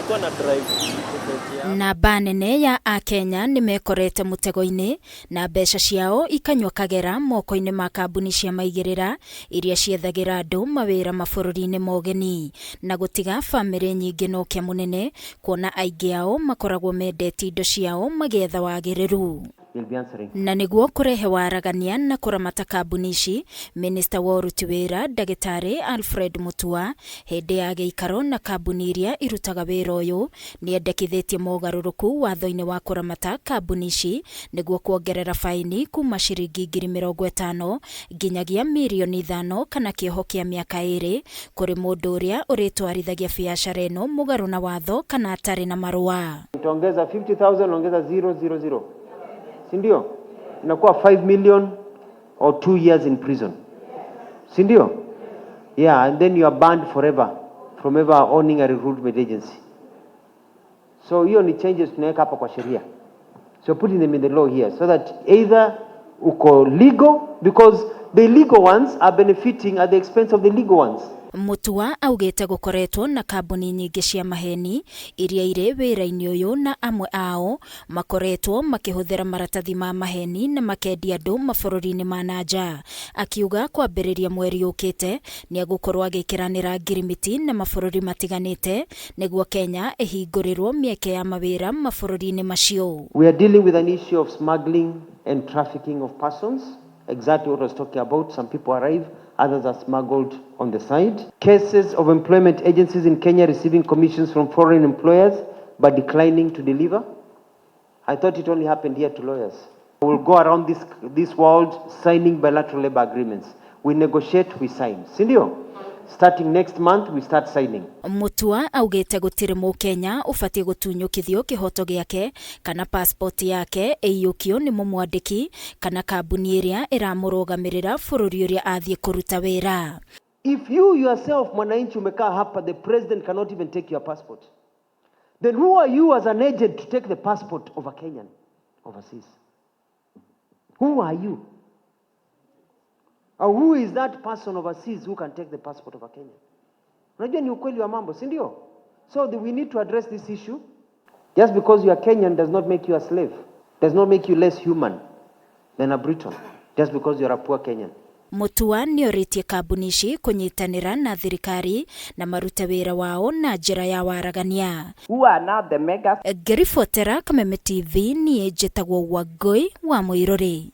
Nilikuwa na drive footage ya Namba nene ya Akenya nĩ mekorete mũtego-inĩ na mbeca ciao ikanyua kagera moko-inĩ ma kambuni cia maigĩrĩra iria ciethagĩra andũ mawĩra mabũrũri-inĩ ma ũgeni na gũtiga bamĩrĩ nyingĩ na ũkĩa mũnene kuona aingĩ ao makoragwo mendetie indo ciao magĩetha wagĩrĩru. You'll be answering. Na nĩguo kũrehe waragania na kũramata kambuni ici, minista wa ũruti wĩra Ndagĩtarĩ Alfred Mutua hĩndĩ ya gĩikaro na kambuni iria irutaga wĩra ũyũ nĩendekithĩtie mogarũrũku watho-inĩ wa kũramata kambuni ici nĩguo kuongerera baini kuma ciringi 50,000 nginyagia mirioni 5 kana kĩoho kĩa mĩaka 2 kũrĩ mũndũ ũrĩa ũrĩtwarithagia biacara ĩno mũgarũ na watho kana atarĩ na marũa. Utaongeza 50,000, ongeza 000. Si ndio? Inakuwa 5 million or 2 years in prison. Si ndio? Yeah, and then you are banned forever from ever owning a recruitment agency. So hiyo ni changes tunaweka hapa kwa sheria. So putting them in the law here so that either uko legal, because the illegal ones are benefiting at the expense of the legal ones. Mutua augĩte gũkoretwo na kambuni nyingĩ cia maheni iria irĩ wĩra-inĩ ũyũ na amwe ao makoretwo makĩhũthĩra maratathi ma maheni na makendia andũ mabũrũri-inĩ ma na nja. Akiuga kwambĩrĩria mweri ũkĩte nĩegũkorwo agĩkĩranĩra ngirimiti na mabũrũri matiganĩte nĩguo Kenya ĩhingũrĩrwo mĩeke ya mawĩra mabũrũri-inĩ macio. We are dealing with an issue of smuggling and trafficking of persons. Exactly what I was talking about. Some people arrive, others are smuggled on the side. Cases of employment agencies in Kenya receiving commissions from foreign employers but declining to deliver. I thought it only happened here to lawyers. We will go around this world signing bilateral labor agreements. We negotiate, we sign. Si ndio? Starting next month, we start signing. Mutua augĩte gũtirĩ mũkenya ũbatiĩ gũtunyũkithio kĩhoto gĩake kana passport yake ĩiyũkio nĩ mũmwandĩki kana kambuni ĩrĩa ĩramũrũgamĩrĩra bũrũri ũrĩa athiĩ kũruta wĩra. If you yourself, mwananchi, umekaa hapa, the president cannot even take your passport. Then who are you as an agent to take the passport of a Kenyan overseas? Who are you? Or who is that person overseas who can take the passport of a Kenyan? Unajua ni ukweli wa mambo, si ndio? So we need to address this issue. Just because you are Kenyan does not make you a slave, does not make you less human than a Briton, just because you are a poor Kenyan. Mutua nĩorĩtie kambuni ici kũnyitanĩra na thirikari na marute wĩra wao na njĩra ya waragania. Who are now the mega Ngĩribotera Kameme TV niĩ njĩtagwo Wangũi wa Mũirũrĩ.